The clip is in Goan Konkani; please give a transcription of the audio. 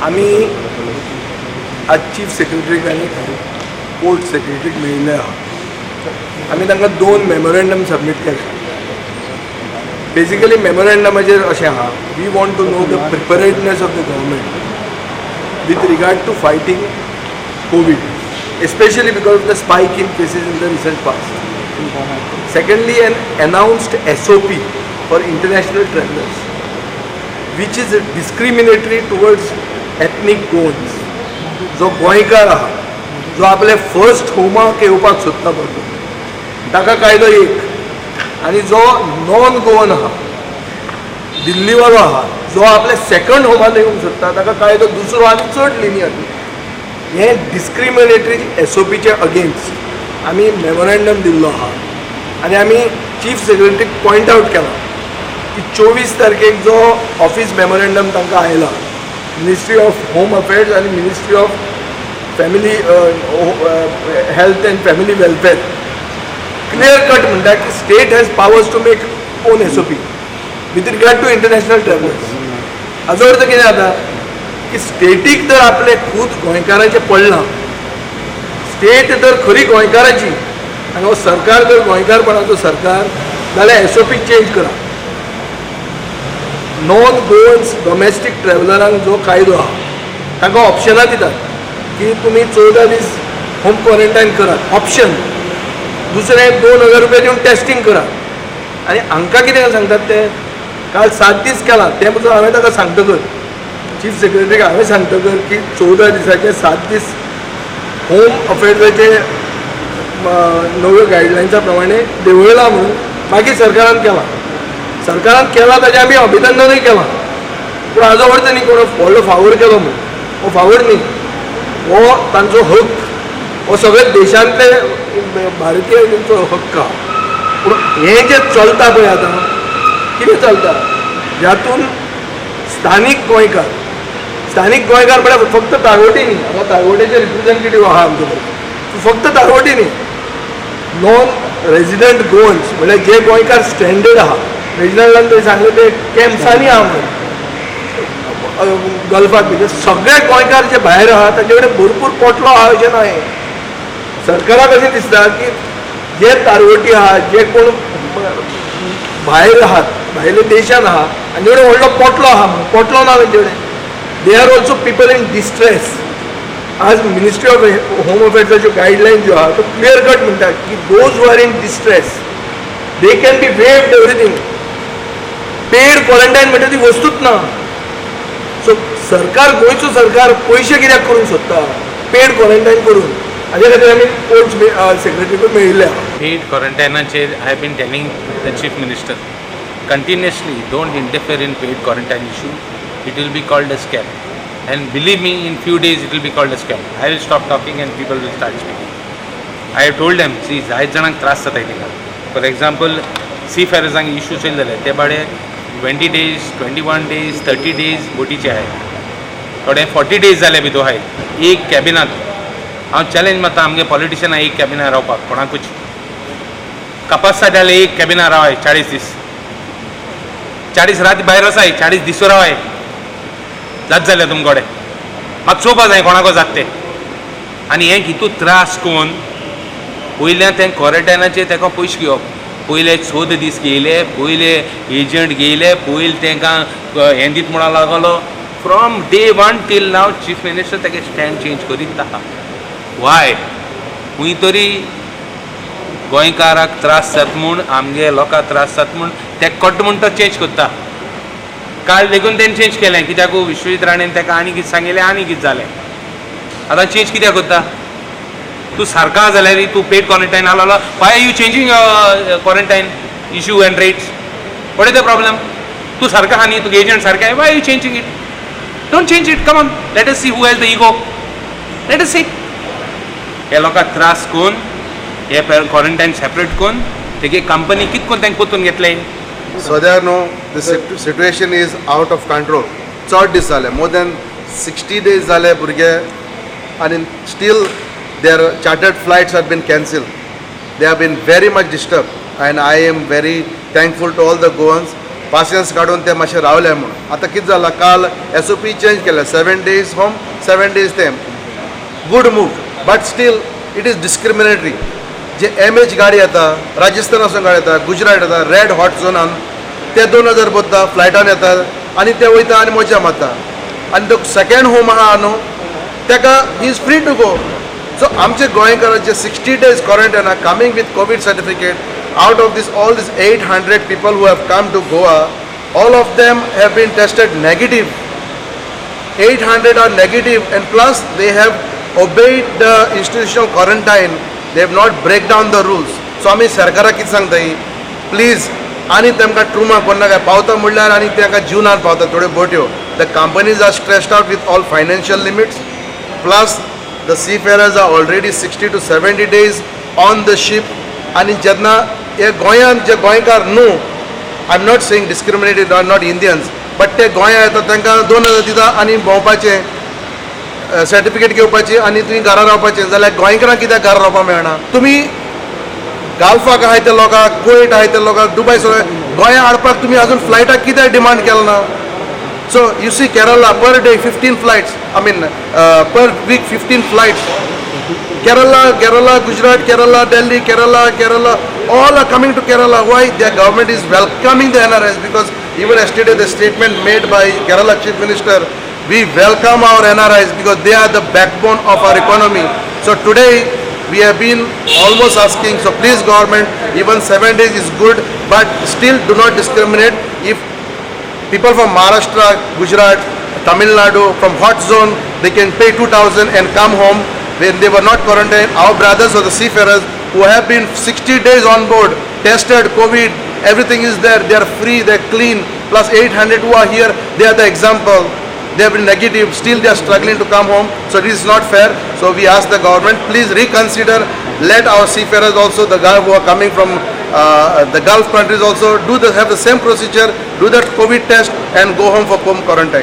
आमी आज चीफ सेक्रेटरीक आनी पोर्ट सेक्रेटरीक मेळिल्ले आहा. आमी तांकां दोन मेमोरेंडम सबमीट केले. बेसिकली मेमोरेंडमाचेर अशें आहा, we want to know the preparedness of the government with regard to fighting COVID, especially because of the spike in cases in the recent past. Secondly, an announced SOP for international travelers, which is discriminatory towards ethnic Goans. जो गोंयकार आहा, जो आपले फर्स्ट होमाक येवपाक सोदता पळय, ताका कायदो एक आनी जो नॉन गोवन आहा, दिल्लीवालो आहा, जो आपले सेकंड होमात येवंक सोदता, ताका कायदो दुसरो आनी चड लिनियंट. हे डिस्क्रिमिनेटरी एसओपीचे अगेन्स्ट आमी मेमोरेंडम दिल्लो आहा आनी आमी चीफ सेक्रेटरीक पॉयंट आउट केला की 24 तारखेक जो ऑफिस मेमोरेंडम तांकां आयला, मिनिस्ट्री ऑफ होम अफेर्स आनी Ministry of Family Health and Family Welfare, clear cut म्हणटा की state has powers to make own SOP with regard to international travellers. हाजो अर्थ कितें जाता की स्टेटीक जर आपले खूद गोंयकारांचें पडलां, स्टेट जर खरी गोंयकाराची आनी हो सरकार जर गोंयकारपणाचो सरकार जाल्यार एसओपी चेंज करा. नॉन गोवन्स डोमेस्टीक ट्रॅव्हलरांक जो कायदो आहा, तांकां ऑप्शनां दितात की तुमी 14 दीस होम क्वॉरंटायन करात ऑप्शन, दुसरें 2000 रुपया दिवन टेस्टींग करात. आनी हांकां कितें सांगतात ते काल 7 दीस केला. तें पसून हांवें ताका सांगतकर, चीफ सेक्रेटरीक हांवें सांगतकर की 14 दिसाचे 7 दीस होम अफेर्साचे नव्यो गायडलायन्सा प्रमाणे देंवयला म्हणून. मागीर सरकारान केला, सरकारान केला, ताजें आमी अभिनंदनूय केलां. पूण हाजो अर्थ न्ही कोण व्हडलो फावोर केलो म्हणून. हो फावोर न्ही, हो तांचो हक्क. हो सगळे देशांतले भारतीय तांचो हक्क आहा. पूण हें जें चलता पळय, आतां कितें चलता, ज्यातून स्थानीक गोंयकार, स्थानीक गोंयकार म्हळ्यार फक्त तारवटी न्ही, हांगा तारवटेचे रिप्रेझेंटेटीव आहा आमचे कडेन, फक्त तारवटी न्ही, नॉन रेजिडंट गोवन्स म्हळ्यार जे गोंयकार स्ट्रेंडेड आहा. रेजिनल्डान थंय सांगलें, ते कॅम्प्सांनी आहा म्हणून गल्फाक बी. सगळे गोंयकार जे भायर आहा, तांचे कडेन भरपूर पोटलो आहा अशें ना. हें सरकाराक अशें दिसता की जे तारवटी आहा, जे कोण भायर आहात, भायल्या देशान आहा, आनी कडेन व्हडलो पोटलो आहा म्हणून. पोटलो ना तेंचे कडेन. They are also people in distress. आज मिनिस्ट्री ऑफ होम अफेर्साच्यो गायडलायन ज्यो आहा, त्यो क्लियर कट म्हणटा की those who are in distress, they can be waived everything. Paid quarantine म्हणटा ती वस्तूच ना. सो सरकार, गोंयचो सरकार पयशे कित्याक करूंक सोदता पेड क्वॉरंटायन करून? हाजे खातीर आमी पोर्ट्स सेक्रेटरीकूय मेळिल्ले आहा. पेड क्वारंटायनाचेर I have been telling the Chief Minister continuously, don't interfere in paid quarantine issue. It will be called a scam, and believe me, in few days it will be called a scam. I will stop talking and people will start speaking. I have told them, see, जायत जाणांक त्रास जाता थिंगा. फॉर एक्झाम्पल, सी फेरर्सांक इशू चेल जाले, ते बाडे 20 days, 21 days, 30 days बोटीचे आहाय. थोडे 40 डेज जाले भितर आहाय एक कॅबिनात. हांव चॅलेंज मारता आमगे पॉलिटिशियनां एक कॅबिनात रावपाक कोणाकूच. कपासा जाल्यार एक कॅबिनात रावाय 40 दीस, 40 रात भायर वचाय, 40 दीस रावाय. जात जाल्यार तुमकडे म्हाका चोवपा जाय कोणाको जात ते. आनी हें कितू त्रास करून पयल्यान तें क्वॉरंटायनाचेर तेका पयशे घेवप. पयले 14 दीस घेयले, पयले एजंट घेयले, पयले तेंकां हें दीत म्हणून लागलो. From day one till now, Chief Minister तेगे स्टँड चेंज करीत आहा. वाय? खंय तरी गोंयकाराक त्रास जाता म्हूण, आमगे लोकांक त्रास जाता म्हूण ते कट म्हूण तो चेंज करता. काल देखून तेणें चेंज केलें. कित्याक? विश्वजीत राणेन ताका आनी कितें सांगिल्लें आनी कितें जालें. आतां चेंज कित्याक करता तूं? सारको आहा जाल्यार तूं पेड क्वॉरंटायन आसलो, why are you changing quarantine issue and rates? What is the problem? तूं सारको आहा न्ही? तुगे एजंट सारके, why you changing it? Don't change it. Come on, let us see who has the ego. Let us see. हे लोकांक त्रास करून, हे क्वॉरंटायन सेपरेट करून, तेगे कंपनी कित करून तांकां पोतून घेतलें. सद्या न्हू, the situation is out of control. चड दीस जाले, मोर दॅन 60 डेज जाले भुरगे आनी still their chartered flights are been cancel. They have been very much disturb, and I am very thankful to all the Goans. पासियेंस काडून ते मातशे रावले म्हूण. आतां कितें जालां, काल एसओपी चेंज केल्या, 7 days home, 7 days them. Good move, but still it is discriminatory. J M H गाडी येता, राजस्थानासून गाडी येता, गुजरात येता, रेड हॉट झोनान ते 2000 भरता, फ्लायटान येतात आनी ते वयता आनी मजा मारता. आनी तो सेकंड होम आहा न्हू, ताका he is free to go. So आमचे गोंयकारांचे 60 days quarantine coming with COVID certificate, out of this all this 800 people who have come to Goa, all of them have been tested negative. 800 are negative, and plus they have obeyed the institutional quarantine. They have not break down the rules. So आमी सरकाराक कितें सांगता, प्लीज आनी तांकां ट्रुमा कोन्नाका. पावता म्हणल्यार आनी तांकां जुनान पावता थोड्यो बोट्यो. The companies are stressed out with all financial limits, plus the seafarers are already 60 to 70 days on the ship. आनी जेन्ना हे गोंयांत जे गोंयकार न्हू, I am not saying discriminated are not Indians, but ते गोंया येता, तांकां 2000 दिता आनी भोंवपाचें सर्टिफिकेट घेवपाची आनी तुमी घरा रावपाचें. जाल्यार गोंयकारांक कित्याक घरा रावपाक मेळना? तुमी गाल्फाक आहाय त्या लोकांक, कुवेट आहाय त्या लोकांक, दुबय सगळें गोंया हाडपाक तुमी अजून फ्लायटाक कित्याक डिमांड केलो ना? So you see Kerala, per day 15 flights, I mean, per week 15 flights. Kerala, Kerala, Gujarat, Kerala, Delhi, Kerala, Kerala, all are coming to Kerala. Why? Their government is welcoming the NRIs, because even yesterday the statement made by Kerala Chief Minister, "We welcome our NRIs because they are the backbone of our economy." So today we have been almost asking, so please government, even 7 days is good, but still do not discriminate. If people from Maharashtra, Gujarat, Tamil Nadu, from hot zone, they can pay 2000 and come home when they were not quarantined. Our brothers or the seafarers who have been 60 days on board, tested COVID, everything is there, they are free, they are clean, plus 800 who are here, they are the example. They have been negative, still they are struggling to come home. So this is not fair. So we ask the government, please reconsider, let our seafarers also, the guy who are coming from the Gulf countries also, have the same procedure, do that COVID test and go home for home quarantine.